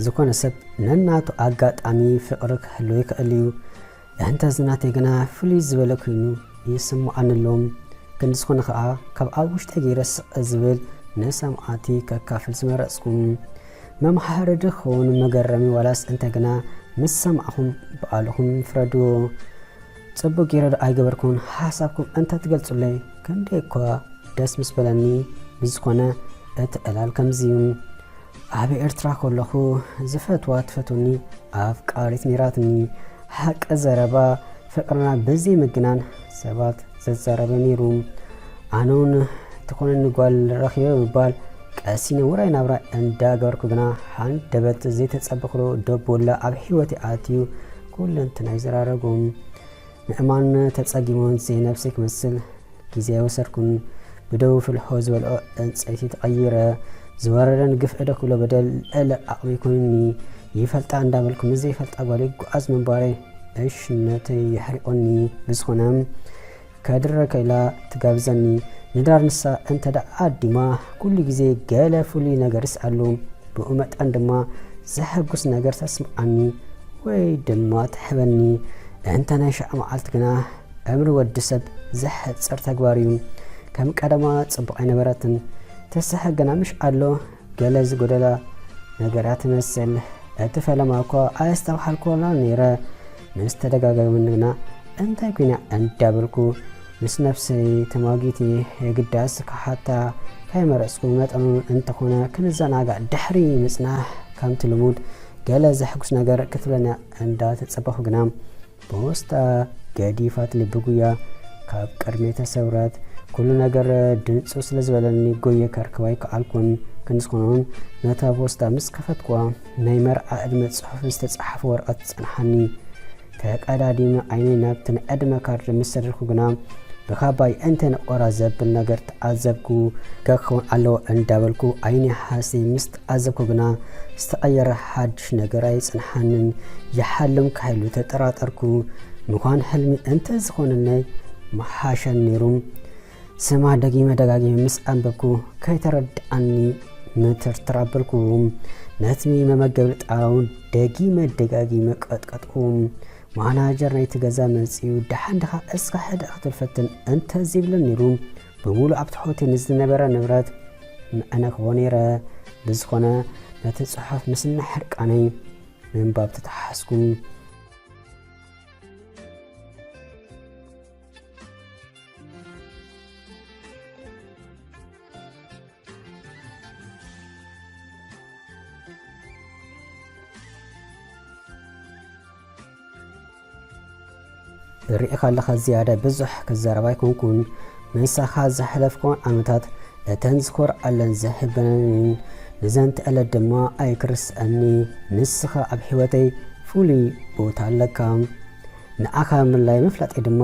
ዝኾነ ሰብ ነናቱ ኣጋጣሚ ፍቕሪ ክህልዎ ይኽእል እዩ። እንተ ዝናተይ ግና ፍልይ ዝበለ ኮይኑ ይስምዓኒ ኣሎ። ክንዲ ዝኾነ ኸኣ ካብ ኣብ ውሽጠይ ገይረ ስቕ ዝብል ንሰማዕቲ ከካፍል ዝመረጽኩ። መምሃሪ ዶ ክኸውን መገረሚ ዋላስ እንታይ ግና ምስ ሰማዕኹም ባዕልኹም ፍረድዎ። ጽቡቕ ገይረ ዶ ኣይገበርኩን? ሓሳብኩም እንተ ትገልጹለይ ክንደይ እኳ ደስ ምስ በለኒ። ብዝኾነ እቲ ዕላል ከምዚ እዩ። ኣብ ኤርትራ ከለኹ ዝፈትዋ ትፈትወኒ ኣፍቃሪት ነይራትኒ። ሓቂ ዘረባ ፍቕርና ብዘይ ምግናን ሰባት ዘዛረበ ነይሩ። ኣነ እውን ትኾነኒ ጓል ረኺበ ምባል ቀሲነ ውራይ ናብራ እንዳገበርኩ ግና ሓንደበት ዘይተጸበኽሎ ደቦላ ኣብ ህይወተይ ኣትዩ ኩለንትናይ ዘራረጎም። ምእማን ተጸጊሞን ዘይነብሰይ ክመስል ግዜ ኣይወሰድኩን። ብደው ፍልሖ ዝበልዖ ዕንጸይቲ ተቐይረ። ዝወረደን ግፍዒ ዶ ክብሎ በደል ልዕሊ ዓቕመይ ኮይኑኒ። ይፈልጣ እንዳበልኩ ምስ ዘይፈልጣ ጓል ይጓዓዝ ምንባረይ ዕሽነተይ የሕሪቖኒ። ብዝኾነ ከድረካ ኢላ ትጋብዘኒ። ንዳር ንሳ እንተ ደኣ ኣዲማ ኩሉ ግዜ ገለ ፍሉይ ነገር ይስኣሉ። ብኡ መጠን ድማ ዘሐጉስ ነገር ተስምዓኒ ወይ ድማ ትሕበኒ። እንተ ናይ ሽዓ መዓልቲ ግና ዕምሪ ወዲ ሰብ ዘሕጽር ተግባር እዩ። ከም ቀደማ ጽቡቕ ኣይነበረትን። ተስሕቅ ግና ምሽ ኣሎ ገለ ዝጎደላ ነገር እያ ትመስል። እቲ ፈለማ እኳ ኣየስተብሃልኩላን ነይረ። ምስ ተደጋገመኒ ግና እንታይ ኮይና እንዳበልኩ ምስ ነብሰይ ተማጊቲ የግዳስ ክሓታ ካይመረጽኩ መጠኑ እንተኾነ ክንዘናጋዕ ድሕሪ ምጽናሕ ከምቲ ልሙድ ገለ ዘሕጉስ ነገር ክትብለና እንዳተጸበኹ ግና ብወስታ ገዲፋት ልቢ ጉያ ካብ ቅድመይ ተሰውረት። ኩሉ ነገር ድንጹ ስለ ዝበለኒ ጎየ ከርክባ ኣይከኣልኩን። ክንዝኾነውን ነታ ቦስታ ምስ ከፈትኩዋ ናይ መርዓ ዕድመ ጽሑፍ ዝተጻሓፈ ወረቐት ጸንሓኒ። ተቐዳዲመ ዓይነይ ናብቲ ናይ ዕድመ ካርድ ምስ ሰደድኩ ግና ብካባይ እንተ ነቆራ ዘብል ነገር ተዓዘብኩ። ገለ ክኸውን ኣለዎ እንዳበልኩ ዓይኒ ሓሰይ ምስ ተዓዘብኩ ግና ዝተቐየረ ሓድሽ ነገር ኣይጸንሓንን። ይሓልም ካይሉ ተጠራጠርኩ። ምዃን ሕልሚ እንተ ዝኾነለይ ምሓሸኒ ነይሩ። ስማ ደጊመ ደጋጊመ ምስ ኣንበብኩ ከይተረድኣኒ ምትርትር ኣበልኩ። ነቲ መመገቢ ጣውላ እውን ደጊመ ደጋጊመ ቀጥቀጥኩ። ማናጀር ናይቲ ገዛ መጺኡ፣ "ደሓን ዲኻ? እስኻ ሕደእ ክትብል ፈትን" እንተ ዘይብለኒ ነይሩ፣ ብምሉእ ኣብቲ ሆቴል ንዝነበረ ንብረት ምዕነኽዎ ነይረ። ብዝኾነ፣ ነቲ ጽሑፍ ምስናይ ሕርቃነይ ምንባብ ተተሓሓዝኩ። ርኢኻ ኣለኻ ዝያዳ ብዙሕ ክዛረብ ኣይኮንኩን። ምሳኻ ዘሕለፍኩወን ዓመታት እተን ዝኾርዓለን ዘህበነንን እየን። ንዘን ተዕለት ድማ ኣይክርስዐኒ። ንስኻ ኣብ ህይወተይ ፍሉይ ቦታ ኣለካ። ንዓኻ ምልላይ ምፍላጠይ ድማ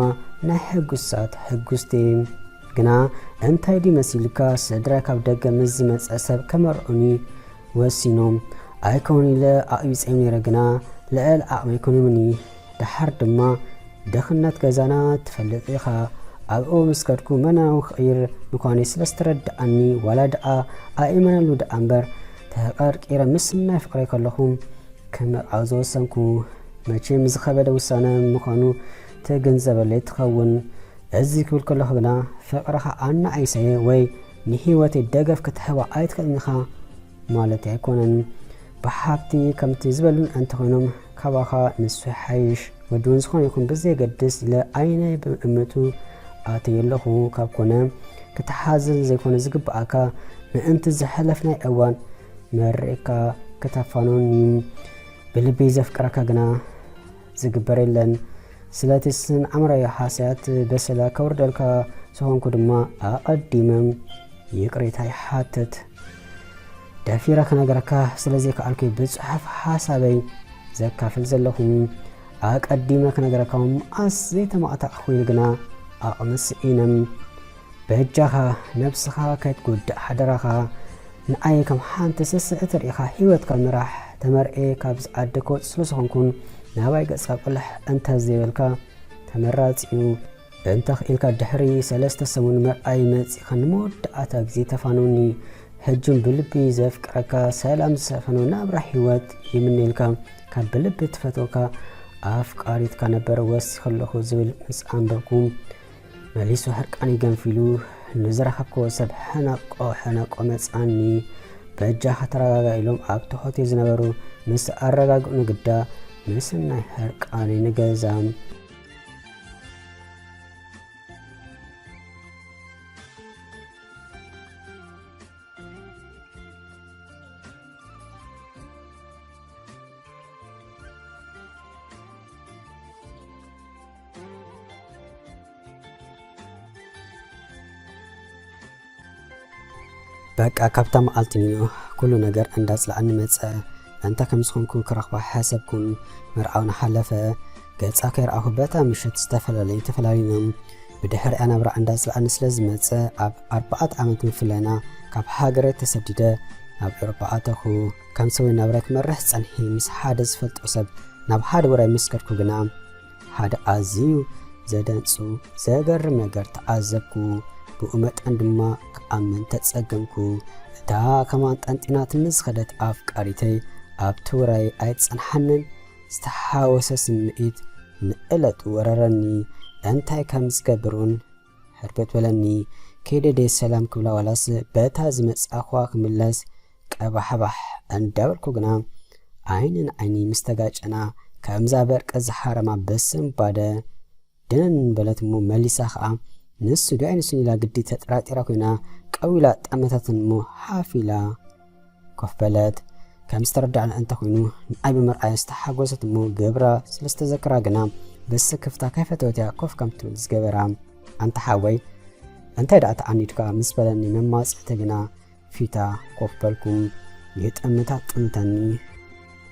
ናይ ሕጉሳት ሕጉስቲ። ግና እንታይ ድዩ መሲልካ፣ ስድራይ ካብ ደገ ምስ ዝመጸ ሰብ ከመርዑኒ ወሲኖም። ኣይከውን ኢለ ኣቕቢጸዮም ነይረ፣ ግና ልዕሊ ዓቕመይ ኮይኖምኒ። ደሓር ድማ ድኽነት ገዛና ትፈልጥ ኢኻ። ኣብኡ ምስ ከድኩ መናዊ ክቕይር ምዃነይ ስለ ዝተረድኣኒ፣ ዋላ ደኣ ኣእመነሉ ደኣ እምበር፣ ተቐርቂረ ምስ ናይ ፍቕረይ ከለኹ ክምርዓው ዝወሰንኩ። መቸም ዝኸበደ ውሳነ ምዃኑ ትግንዘበለይ ትኸውን። እዚ ክብል ከለኹ ግና፣ ፍቕርኻ ኣናኣይሰየ ወይ ንህይወተይ ደገፍ ክትህባ ኣይትኽእልን ኢኻ ማለተይ ኣይኮነን። ብሓብቲ ከምቲ ዝበሉን እንተኾይኖም፣ ካባኻ ንሱ ይሓይሽ። ወዲ እውን ዝኾነ ይኹን ብዘየገድስ፣ ኢለ ዓይነይ ብምእምቱ ኣትየ ኣለኹ። ካብ ኮነ፣ ክትሓዝን ዘይኮነ ዝግብኣካ፣ ምእንቲ ዝሐለፍናይ እዋን መሪቕካ ክተፋንወኒ። ብልቢ ዘፍቅረካ ግና ዝግበር የለን። ስለቲ ስንዓምራዊ ሃሰያት በሰላ ከውርደልካ ዝኾንኩ ድማ ኣቐዲመ ይቕሬታ ይሓትት። ደፊረ ክነግረካ ስለ ዘይከኣልኩ ብጽሑፍ ሓሳበይ ዘካፍል ዘለኹ። ኣቐዲመ ክነግረካ መኣስ ዘይተማእታእኩ ኢሉ ግና ዓቕሚ ስኢነ። በጃኻ ነብስኻ ከይትጎድእ ሓደራኻ። ንዓይ ከም ሓንቲ ስስዕቲ ርኢኻ ህይወትካ ምራሕ። ተመርዕየ ካብዚ ዓዲ ክወጽእ ስለ ዝኾንኩን ናባይ ገጽካ ቁልሕ እንተ ዘይበልካ ተመራጺ እዩ። እንተ ኽኢልካ ድሕሪ ሰለስተ ሰሙን ምርኣይ መጺኻ ንመወዳእታ ግዜ ተፋነውኒ። ሕጂ ብልቢ ዘፍቅረካ፣ ሰላም ዝሰፈኖ ናብራ ህይወት ይምነየልካ። ካብ ብልቢ ትፈትወካ ኣፍቃሪትካ ነበር ወሲኸለኹ ዝብል ምስ ኣንበብኩ፣ መሊሱ ሕርቃነይ ገንፊሉ፣ ንዝረኸብክዎ ሰብ ሕነቆ ሕነቆ መጻኒ። በጃኻ ተረጋጋ ኢሎም ኣብቲ ሆቴል ዝነበሩ ምስ ኣረጋግኡ ንግዳ ምስናይ ሕርቃነይ ንገዛ። በቃ ካብታ መዓልቲ ንዮ ኩሉ ነገር እንዳጽላኣኒ መጸ። እንተ ከም ዝኾንኩ ክረኽባ ሓሰብኩን፣ መርዓውና ሓለፈ። ገጻ ከይረኣኹ በታ ምሸት ዝተፈላለዩ ተፈላለዩና። ብድሕሪኣ ናብራ እንዳጽላኣኒ ስለ ዝመጸ፣ ኣብ ኣርባዕተ ዓመት ምፍላይና ካብ ሃገረ ተሰዲደ ናብ ኤውሮጳ ኣተኹ። ከም ሰብኣዊ ናብራይ ክመርሕ ጸንሒ ምስ ሓደ ዝፈልጦ ሰብ ናብ ሓደ ውራይ ምስ ከድኩ ግና፣ ሓደ ኣዝዩ ዘደንጹ ዘገርም ነገር ተዓዘብኩ። ብኡ መጠን ድማ ክኣምን ተጸገምኩ። እታ ከማን ጠንጢናትኒ ዝኸደት ኣፍቃሪተይ ኣብቲ ውራይ ኣይጸንሓንን። ዝተሓወሰ ስምዒት ንእለቱ ወረረኒ። እንታይ ከም ዝገብር እውን ሕርብት በለኒ። ከይደ ድየ ሰላም ክብላ ዋላስ በታ ዝመጻእኳ ክምለስ ቀባሕባሕ እንዳበልኩ ግና፣ ዓይኒ ንዓይኒ ምስ ተጋጨና፣ ከምዛ በርቂ ዝሓረማ በስንባደ ድንን በለት እሞ መሊሳ ኸኣ፣ ንሱ ድዩ ኣይንሱን ኢላ ግዲ ተጠራጢራ ኮይና፣ ቀዊላ ጠመተትን እሞ ሓፍ ኢላ ኮፍ በለት። ከም ዝተረዳእና እንተኾይኑ፣ ንዓይ ብምርኣያ ዝተሓጎሰት እሞ ግብራ ስለ ዝተዘከራ ግና፣ ብስክፍታ ከይፈተወት እያ ኮፍ ከም ትብል ዝገበራ። ኣንታ ሓወይ፣ እንታይ ደኣ ተዓኒድካ? ምስ በለኒ መማጽእቲ ግና፣ ፊታ ኮፍ በልኩ። ይጥምታ ጥምተኒ፣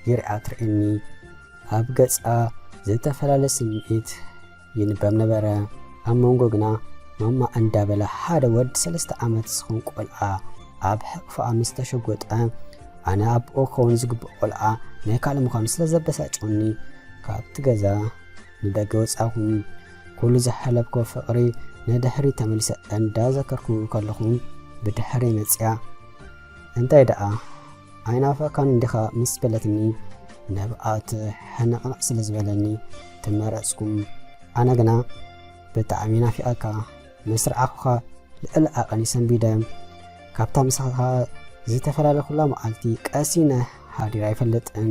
ይሪኣ ትርእየኒ። ኣብ ገጻ ዝተፈላለየ ስምዒት ይንበብ ነበረ። ኣብ መንጎ ግና ማማ እንዳበለ ሓደ ወዲ ሰለስተ ዓመት ዝኸውን ቆልዓ ኣብ ሕቕፋኣ ምስ ተሸጎጠ፣ ኣነ ኣቦኡ ክኸውን ዝግብኦ ቆልዓ ናይ ካልእ ምዃኑ ስለ ዘበሳጨወኒ፣ ካብቲ ገዛ ንደገ ወጻኹ። ኩሉ ዝሓለፍኩዎ ፍቕሪ ንድሕሪት ተመሊሰ እንዳዘከርኩ ከለኹ፣ ብድሕረይ መጺኣ፣ "እንታይ ደኣ ኣይናፈቕካን እንዲኻ?" ምስ በለትኒ፣ ንብኣት ሕንቕንቕ ስለ ዝበለኒ ተመረጽኩ። ኣነ ግና ብጣዕሚ ናፊቐካ፣ ምስ ረኣኹኻ ልዕሊ ዓቐን ሰንቢደ። ካብታ ምሳኻ ዝተፈላለኹላ መዓልቲ ቀሲነ ሓዲረ ኣይፈልጥን።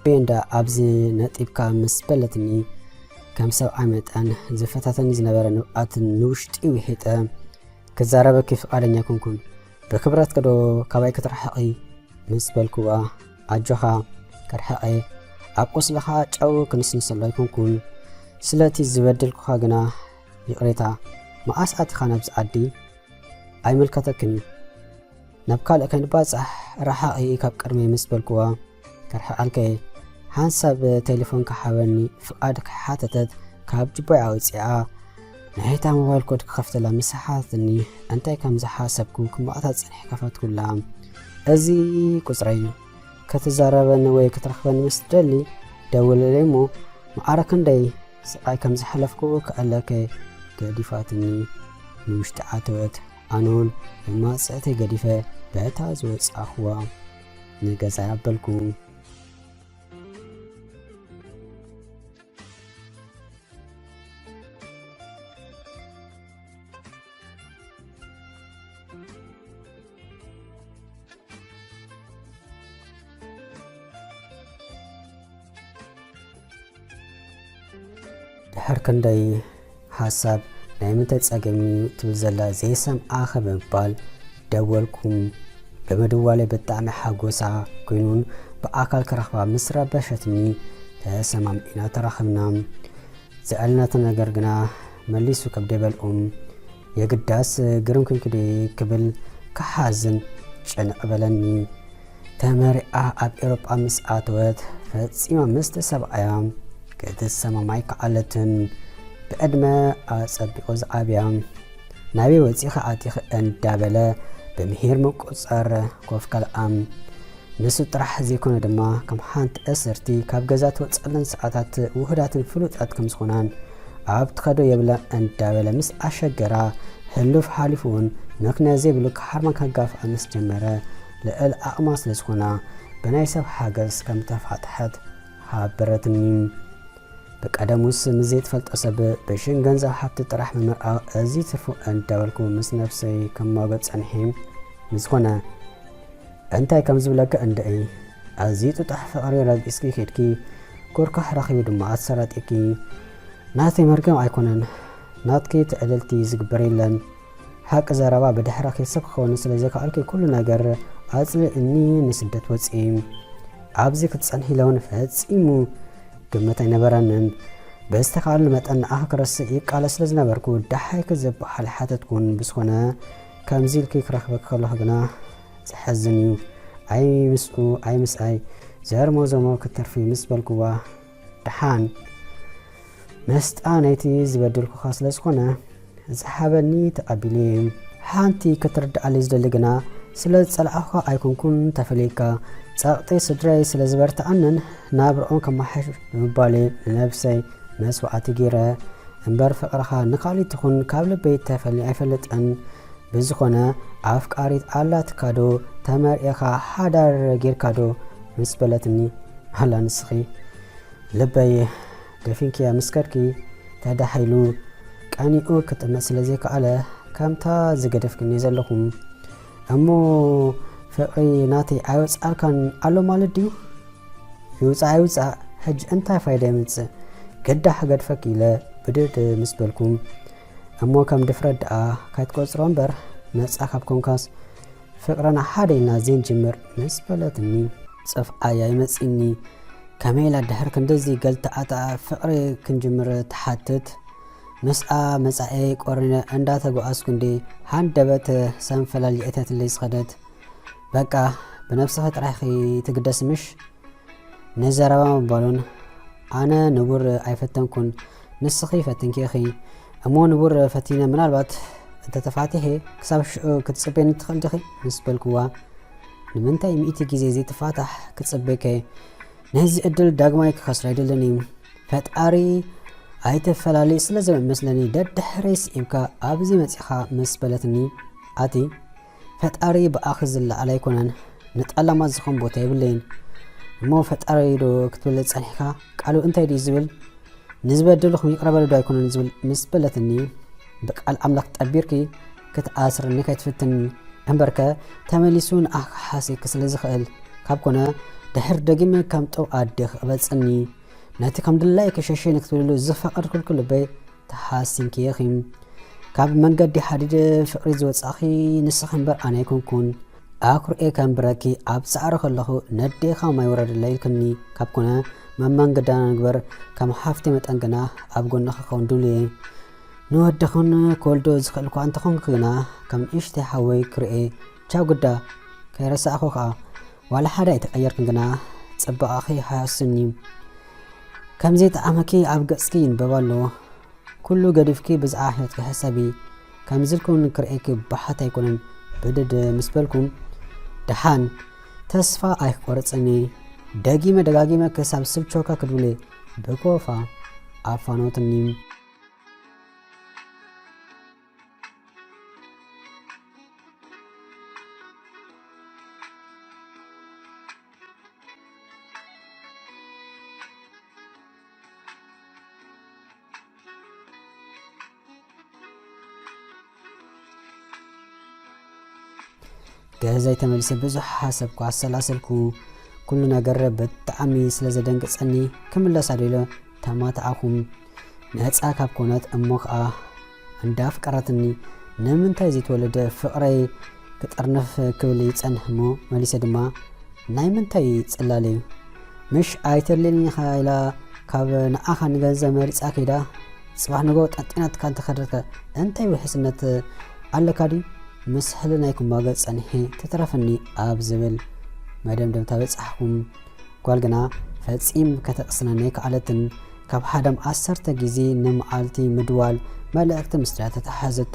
ቤንዳ ኣብዚ ነጢብካ ምስ በለትኒ፣ ከም ሰብኣይ መጠን ዝፈታተኒ ዝነበረ ንብኣት ንውሽጢ ውሒጠ፣ ክዛረበኪ ፍቓደኛ ኣይኮንኩን። ብክብረትኪ ዶ ካባይ ክትርሕቒ? ምስ በልክዋ፣ ኣጆኻ፣ ክርሕቕ እየ። ኣብ ቁስልኻ ጨው ክንስንሰሉ ኣይኮንኩን። ስለቲ ዝበደልኩኻ ግና ይቕሬታ። መኣስ ኣቲኻ ናብዚ ዓዲ? ኣይምልከተክን እዩ። ናብ ካልእ ከይንባጻሕ ርሓቒ ካብ ቅድመይ ምስ በልክዋ፣ ከርሕቐልከ እየ። ሓንሳብ ቴሌፎን ክሓበኒ ፍቓድ ክሓተተት ካብ ጅቦይ ኣውጺኣ፣ ናይታ ሞባይል ኮድ ክኸፍተላ ምስ ሓተትኒ፣ እንታይ ከም ዝሓሰብኩ ክመቕታ ጸኒሐ ከፈትኩላ። "እዚ ቁጽረይ እዩ። ክትዛረበኒ ወይ ክትረኽበኒ ምስ ትደሊ፣ ደውለለይ እሞ፣ ማዕረ ክንደይ ስቓይ ከም ዝሓለፍኩ ክእለከ ገዲፋትኒ ንውሽጢ ኣተወት። ኣነውን መማጽእተይ ገዲፈ በታ ዝወጻእኽዋ ንገዛይ ኣበልኩ። ድሕር ክንደይ ሓሳብ ናይ ምንታይ ጸገም እዩ ትብል ዘላ ዘይሰምዓ ብምባል ደወልኩ። ብምድዋለይ ብጣዕሚ ሓጎሳ ኮይኑን ብኣካል ክረኽባ ምስ ረበሸትኒ ተሰማሚዕና ተራኸብና። ዘዕለናቶ ነገር ግና መሊሱ ከብደይ በልዑ። የግዳስ ግርም ኮንኩ ድየ ክብል ክሓዝን ጭንቕ በለኒ። ተመሪዓ ኣብ ኤውሮጳ ምስ ኣተወት ፈጺማ ምስቲ ሰብኣያ ክትሰማማዕ ኣይከኣለትን። ብዕድመ ኣጸቢቑ ዝዓብያ፣ ናበይ ወጺኺ ኣቲኺ እንዳበለ ብምሂር ምቁጽጻር ኮፍ ከልኣ። ንሱ ጥራሕ ዘይኮነ ድማ ከም ሓንቲ እስርቲ ካብ ገዛ ትወጸለን ሰዓታት ውሁዳትን ፍሉጣት ከም ዝኾናን ኣብ ትኸዶ የብላን እንዳበለ ምስ ኣሸገራ፣ ህሉፍ ሓሊፉ እውን ምኽንያት ዘይብሉ ክሓርማ ከጋፍኣ ምስ ጀመረ፣ ልዕል ዓቕማ ስለ ዝኾና፣ ብናይ ሰብ ሓገዝ ከም ተፋጥሐት ሓበረትኒ። ብቀደሙስ ምስ ዘይትፈልጦ ሰብ ብሽም ገንዘብ ሃብቲ ጥራሕ ምምርዓው እዚ ትርፉ እንዳበልኩ ምስ ነብሰይ ከማጎት ጸኒሐ። ንዝኾነ እንታይ ከም ዝብለካ እንድዒ፣ ኣዝዩ ጥጡሕ ፍቕሪ ረጊጽኪ ኬድኪ፣ ኮርኳሕ ረኺቡ ድማ ኣሰራጢኪ። ናተይ መርገም ኣይኮነን፣ ናትኪ ትዕድልቲ ዝግበር የለን። ሓቂ ዘረባ ብድሕረኺ ሰብ ክኸውን ስለ ዘይከኣልኩ ኩሉ ነገር ኣጽሊእኒ ንስደት ወጺኤ። ኣብዚ ክትጸንሒ ኢለ እውን ፈጺሙ ግምት ኣይነበረንን። ብዝተኻእለኒ መጠን ንኣኺ ክረስዕ ይቃለስ ስለ ዝነበርኩ ደሓይኪ ዝበሃል ሓተትኩን። ብዝኾነ ከምዚ ኢልኪ ክረኽበኪ ከለኹ ግና ዘሕዝን እዩ። ኣይ ምስኡ ኣይ ምስኣይ ዘርሞዘሞ ክትተርፊ ምስ በልኩዋ ደሓን መስጣ ናይቲ ዝበደልኩኻ ስለ ዝኾነ ዝሃበኒ ተቐቢለ እየ። ሓንቲ ክትርድኣለይ ዝደሊ ግና ስለ ዝጸላእኹኻ ኣይኮንኩን ተፈልየካ። ጸቕጢ ስድራይ ስለ ዝበርትዓንን ናብርኦም ከመሓሽ ብምባለይ ንነብሰይ መስዋዕቲ ገይረ እምበር ፍቕርኻ ንኻልእ ትኹን ካብ ልበይ ተፈልየ ኣይፈልጥን። ብዝኾነ ኣፍቃሪት ኣላትካ ዶ ተመርዒኻ ሓዳር ጌርካ ዶ ምስ በለትኒ ኣላ ንስኺ ልበይ ደፊንክያ ምስ ከድኪ ተዳሒሉ ቀኒኡ ክጥመት ስለ ዘይከኣለ ከምታ ዝገደፍክኒ ዘለኹም። እሞ ፍቕሪ ናተይ ኣይወጽኣልካን ኣሎ ማለት ድዩ? ይውጻእ ኣይውጻእ ሕጂ እንታይ ፋይዳ የምጽእ? ግዳ ክገድፈኪ ኢለ ብድድ ምስ በልኩም። እሞ ከም ድፍረት ደኣ ካይትቆጽሮ እምበር ነጻ ካብ ኮንካስ ፍቕርና ሓደ ኢልና ዘይንጅምር ምስ በለትኒ። ጽፍዓያ ይመጺኒ። ከመይ ኢላ ድሕሪ ክንድዚ ገልተኣታ ፍቕሪ ክንጅምር ትሓትት? ምስኣ መጻኤ ቆሪነ እንዳተጓዓዝኩ እንዲ ሃንደበት ሰንፈላል የእተትለይ ዝኸደት። በቃ ብነብስኺ ጥራሕኺ ትግደስ ምሽ? ንዘረባ ምባሉን ኣነ ንቡር ኣይፈተንኩን፣ ንስኺ ፈቲንኪ ኢኺ። እሞ ንቡር ፈቲነ ምናልባት እንተተፋቲሐ ክሳብ ሽዑ ክትጽበይኒ ትኽእል ዲኺ? ምስ በልኩዋ፣ ንምንታይ ሚእቲ ግዜ ዘይትፋታሕ ክጽበይከ? ነዚ ዕድል ዳግማይ ክኸስሮ ኣይደልን እዩ። ፈጣሪ ኣይተፈላለዩ ስለ ዘመስለኒ ደድሕረይ ስዒብካ ኣብዚ መጺኻ ምስ በለትኒ፣ ኣቲ ፈጣሪ ብኣኺ ዝለዓል ኣይኮነን፣ ንጠላማት ዝኾን ቦታ የብለይን። እሞ ፈጣሪ ዶ ክትብል ጸኒሕካ? ቃሉ እንታይ ድዩ ዝብል? ንዝበደልኹም ይቕረ በሉ ዶ ኣይኮነን ዝብል ምስ በለትኒ፣ ብቃል ኣምላኽ ጠቢርኪ ክትኣስርኒ ከይትፍትኒ እምበርከ፣ ተመሊሱ ንኣኻ ሓሲብኪ ስለ ዝኽእል፣ ካብ ኮነ ድሕር ደጊመ ከም ጡብ ኣዴ ክቕበጽኒ፣ ነቲ ከም ድላይኪ ሸሸኒ ክትብልሉ ዝፈቐድኩልኪ ልበይ ተሓሲምኪ ኢኺ። ካብ መንገዲ ሓዲድ ፍቕሪ ዝወጻእኺ ንስኺ እምበር ኣነ ኣይኮንኩን። ኣኩርኤ ከንብረኪ ኣብ ጻዕሪ ከለኹ ነዴኻ ማይ ውረድለይ ኢልክኒ ካብ ኮነ መመንገዳና ንግበር። ከም ሓፍቲ መጠን ግና ኣብ ጎንኺ ክኸውን ድሉየ። ንወድኽን ክወልዶ ዝኽእል እኳ እንተኾንኩ ግና ከም ንእሽተይ ሓወይ ክርኤ። ቻው ግዳ ከይረሳዕኹ ከኣ። ዋላ ሓደ ኣይተቐየርክን ግና ጽባቐኺ ሓስኒ። ከም ዘይጠዓመኪ ኣብ ገጽኪ ይንበብ ኣሎ። ኩሉ ገዲፍኪ ብዛዕባ ሕይወትኪ ሕሰቢ። ከምዚ ኢልኩን ክርእየኪ ባሓት ኣይኮነን። ብድድ ምስ በልኩም፣ ደሓን ተስፋ ኣይክቆርጽን እየ። ደጊመ ደጋጊመ ክሳብ ስልቸወካ ክድውል እየ። ብኮፋ ኣፋኖትኒ። ገዛይ ተመሊሰ ብዙሕ ሓሰብኩ፣ ኣሰላሰልኩ። ኩሉ ነገር ብጣዕሚ ስለ ዘደንገጸኒ ክምለሳ ዶ ኢለ ተማትኣኹ። ነጻ ካብ ኮነት እሞ ከኣ እንዳፍቀረትኒ ንምንታይ ዘይትወልድ ፍቕረይ ክጥርንፍ ክብል ይጸንሕ እሞ መሊሰ ድማ ናይ ምንታይ ጽላል እዩ? ምሽ ኣይተልልኒ ኢኻ ኢላ ካብ ንዓኻ ንገንዘብ መሪጻ ከይዳ ጽባሕ ንጎ ጠንጢናትካ እንተኸደትካ እንታይ ውሕስነት ኣለካ ድዩ? ምስ ሕልናይ ክማገጽ ጸኒሐ ትትረፍኒ ኣብ ዝብል መደምደምታ በጻሕኩም። ጓል ግና ፈጺም ከተቕስነኒ ኣይከኣለትን። ካብ ሓደም ዓሰርተ ግዜ ንመዓልቲ ምድዋል መልእኽቲ ምስ ድያ ተተሓዘቱ።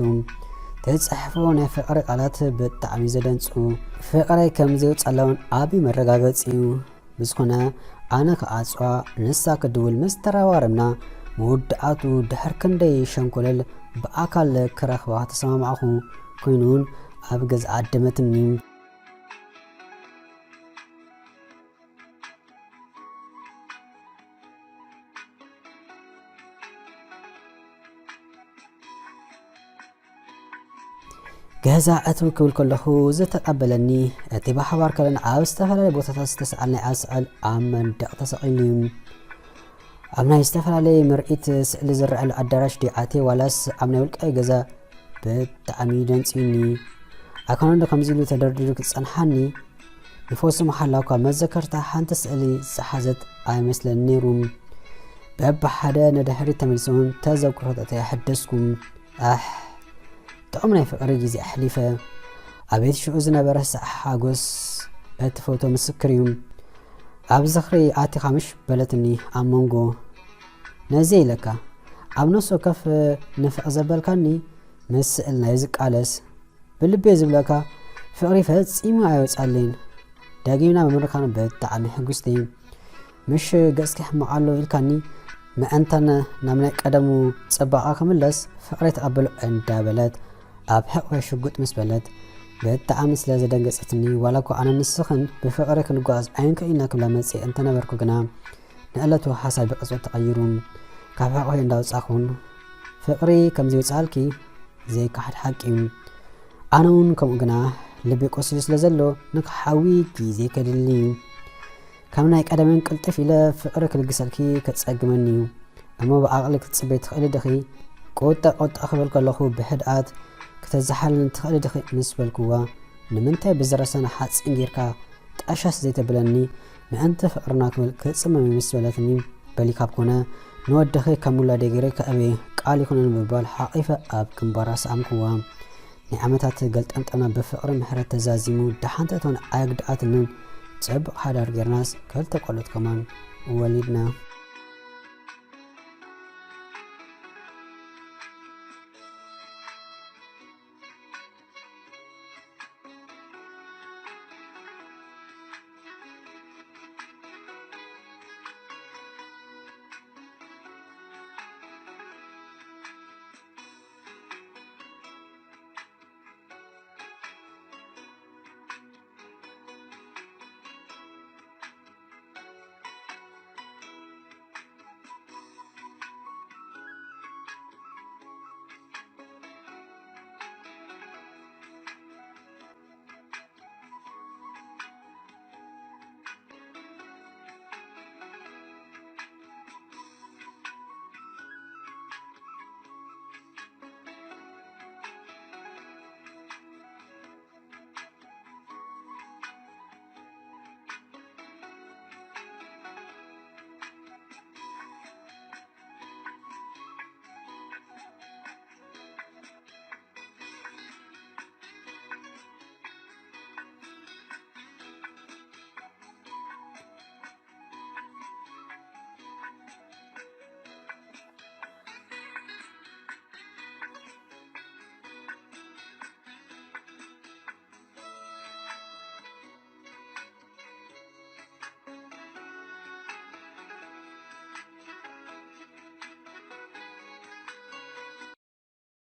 ትጽሕፎ ናይ ፍቕሪ ቃላት ብጣዕሚ ዘደንጹ። ፍቕረይ ከም ዘይውጻላ እውን ዓቢ መረጋገጺ እዩ። ብዝኾነ ኣነ ክዓጽዋ ንሳ ክድውል ምስ ተረባረብና መወዳእቱ ድሕር ክንደይ ሸንኮለል ብኣካል ክረኽባ ተሰማማዕኹ። ኮይኑ እውን ኣብ ገዛ ዓደመትኒ። ገዛ እትው ክብል ከለኹ ዝተቐበለኒ፣ እቲ ብሓባር ከለና ኣብ ዝተፈላለየ ቦታታት ዝተሰኣልናዮ ስዕሊ ኣብ መንደቕ ተሰቒሉ እዩ። ኣብ ናይ ዝተፈላለየ ምርኢት ስእሊ ዝረኣየሉ ኣዳራሽ ድዩ ኣትየ ዋላስ ኣብ ናይ ውልቃዊ ገዛ? ብጣዕሚ ደንጽዩኒ። ኣይኮነን ዶ ከምዚ ኢሉ ተደርዲሩ ክጸንሓኒ? ንፈውሲ መሓላ እኳ መዘከርታ ሓንቲ ስእሊ ዝሓዘት ኣይመስለኒ ነይሩ። በብሓደ ንድሕሪት ተመሊሰ እውን ተዘክሮታተይ ኣሐደስኩ። ኣሕ፣ ጥዑም ናይ ፍቕሪ ግዜ ኣሕሊፈ። ኣቤት ሽዑ ዝነበረ ሳዕ ሓጎስ እቲ ፎቶ ምስክር እዩ። ኣብ ዝኽሪ ኣቲኻ ምሽ በለትኒ ኣብ መንጎ። ነዚ ኢለካ ኣብ ነፍሲ ወከፍ ንፍቕ ዘበልካኒ ምስ ስእልና እዩ ዝቃለስ። ብልቢ እየ ዝብለካ፣ ፍቕሪ ፈጺሙ ኣይወጻለይን። ደጊምና ብምርካብና ብጣዕሚ ሕጉስቲ። ምሽ ገጽኪ ሕማቕ ኣሎ ኢልካኒ፣ ምእንታን ናብ ናይ ቀደሙ ጽባቐ ክምለስ ፍቕረይ ተቐበሎ እንዳበለት ኣብ ሕቕፈይ ሽጉጥ ምስ በለት፣ ብጣዕሚ ስለ ዘደንገጸትኒ፣ ዋላ እኳ ኣነን ንስኽን ብፍቕሪ ክንጓዓዝ ኣይንክእል ኢና ክብላ መጽየ እንተነበርኩ ግና፣ ንዕለቱ ሓሳብ ብቅጽበት ተቐይሩ። ካብ ሕቕፈይ እንዳወጻኹን፣ ፍቕሪ ከም ዘይውጻልኪ ዘይከሓድ ሓቂ እዩ። ኣነ እውን ከምኡ፣ ግና ልቢ ቆሲሉ ስለ ዘሎ ንክሓዊ ግዜ ከድሊ እዩ። ከም ናይ ቀደመን ቅልጥፍ ኢለ ፍቕሪ ክልግሰልኪ ከጸግመኒ እዩ። እሞ ብዓቕሊ ክትጽበይ ትኽእሊ ዲኺ? ቁጠ ቁጠ ክብል ከለኹ ብህድኣት ክተዘሓልኒ ትኽእሊ ዲኺ? ምስ በልክዋ፣ ንምንታይ ብዝረሰነ ሓጺን ጌርካ ጠሸስ ዘይተብለኒ? ምእንቲ ፍቕርና ክብል ክጽመም ምስ በለትኒ፣ በሊ ካብ ኮነ ንወድኺ ከም ውላደይ ገይረ ከእብየ ቃል ይኹነኒ ብምባል ሓቒፈ ኣብ ግንባራ ሰኣምክዋ። ናይ ዓመታት ገልጠምጠምና ብፍቕሪ ምሕረት ተዛዚሙ፣ ደሓን ትእቶን ኣየግድኣትንን። ጽቡቕ ሓዳር ጌርናስ ክልተ ቆልዑት ከማን ወሊድና።